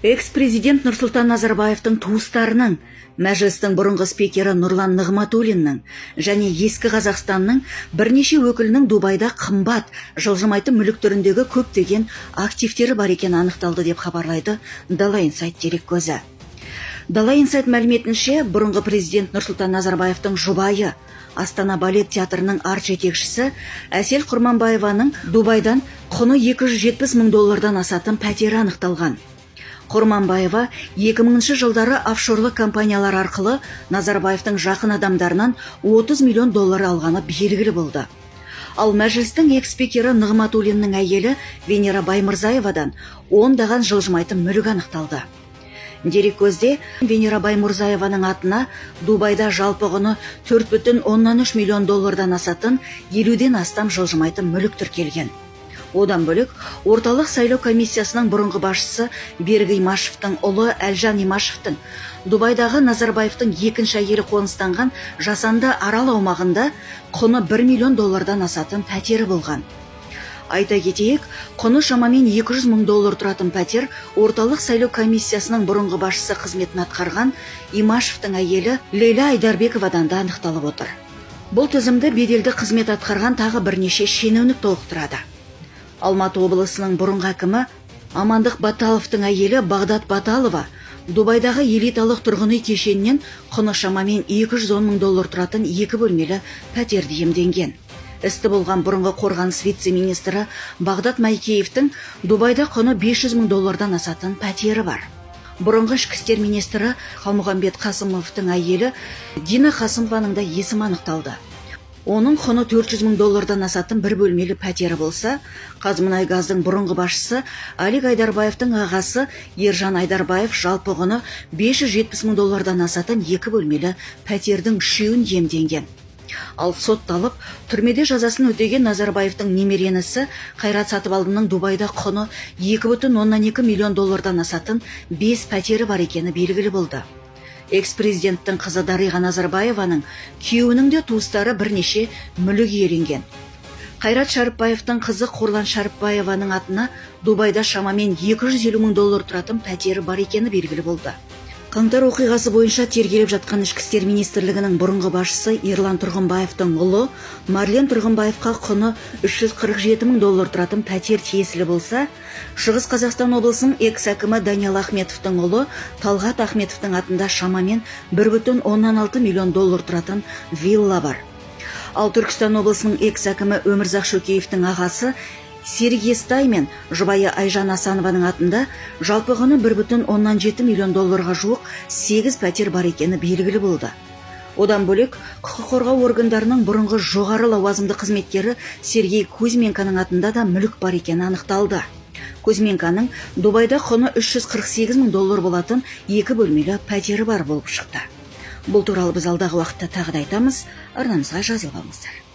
Экс-президент Нұрсұлтан Назарбаевтың туыстарының, Мәжілістің бұрынғы спикері Нұрлан Нығматулиннің және Ескі Қазақстанның бірнеше өкілінің Дубайда қымбат жылжымайтын мүлік түріндегі көптеген активтері бар екені анықталды, деп хабарлайды Дала Инсайт дереккөзі. Дала Инсайт мәліметінше, бұрынғы президент Нұрсұлтан Назарбаевтың жұбайы, Астана балет театрының арт жетекшісі Әсел Құрманбаеваның Дубайдан құны 270 мың доллардан асатын пәтері анықталған. Құрманбаева 2000 жылдары офшорлы компаниялар арқылы Назарбаевтың жақын адамдарынан 30 миллион доллар алғаны белгілі болды. Ал Мәжілістің экс-спикері Нығматулиннің әйелі Венера Баймырзаевадан ондаған жылжымайтын мүлік анықталды. Дереккөзде Венера Баймұрзаеваның атына Дубайда жалпы құны 4,3 миллион доллардан асатын 50-ден астам жылжымайтын мүлік тіркелген. Одан бөлек, Орталық сайлау комиссиясының бұрынғы басшысы Берік Имашевтың ұлы Әлжан Имашевтің Дубайдағы Назарбаевтың екінші әйелі қоныстанған жасанды арал аумағында құны 1 миллион доллардан асатын пәтері болған. Айта кетейік, құны шамамен 200 мың доллар тұратын пәтер Орталық сайлау комиссиясының бұрынғы басшысы қызметін атқарған Имашевтің әйелі Лейла Айдарбековадан да анықталып отыр. Бұл тізімді беделді қызмет атқарған тағы бірнеше шенеунік толықтырады. Алматы облысының бұрынғы әкімі Амандық Баталовтың әйелі Бағдат Баталова Дубайдағы элиталық тұрғын үй кешенінен құны шамамен 210 мың доллар тұратын екі бөлмелі пәтерді иемденген. Істі болған бұрынғы қорғаныс вице-министрі Бағдат Майкеевтің Дубайда құны 500 мың доллардан асатын пәтері бар. Бұрынғы ішкі істер министрі Қалмұханбет Қасымовтың әйелі Дина Қасымованың да есімі анықталды. Оның құны 400 мың доллардан асатын бір бөлмелі пәтері болса, Қазмұнайгаздың бұрынғы басшысы Алик Айдарбаевтың ағасы Ержан Айдарбаев жалпы құны 570 мың доллардан асатын екі бөлмелі пәтердің үшеуін иемденген. Ал сотталып, түрмеде жазасын өтеген Назарбаевтың немере інісі Қайрат Сатыбалдының Дубайда құны 2,2 миллион доллардан асатын 5 пәтері бар екені белгілі болды. Экс-президенттің қызы Дариға Назарбаеваның күйеуінің де туыстары бірнеше мүлік иеленген. Қайрат Шәріпбаевтың қызы Қорлан Шәріпбаеваның атына Дубайда шамамен 250 мың доллар тұратын пәтері бар екені белгілі болды. Қаңтар оқиғасы бойынша тергеліп жатқан Ішкі істер министрлігінің бұрынғы басшысы Ерлан Тұрғымбаевтың ұлы Марлен Тұрғымбаевқа құны 347 мың доллар тұратын пәтер тиесілі болса, Шығыс Қазақстан облысының экс әкімі Даниал Ахметовтың ұлы Талғат Ахметовтың атында шамамен 1,6 миллион доллар тұратын вилла бар. Ал Түркістан облысының экс әкімі Өмірзақ Шөкеевтің ағасы Серік Естай мен жұбайы Айжан Асанованың атында жалпы құны 1,7 миллион долларға жуық 8 пәтер бар екені белгілі болды. Одан бөлек, құқық қорғау органдарының бұрынғы жоғары лауазымды қызметкері Сергей Кузьменконың атында да мүлік бар екені анықталды. Кузьменконың Дубайда құны 348 мың доллар болатын екі бөлмелі пәтері бар болып шықты. Бұл туралы біз алдағы уақытта тағы да айтамыз. Арнамызға жазылып алыңыздар.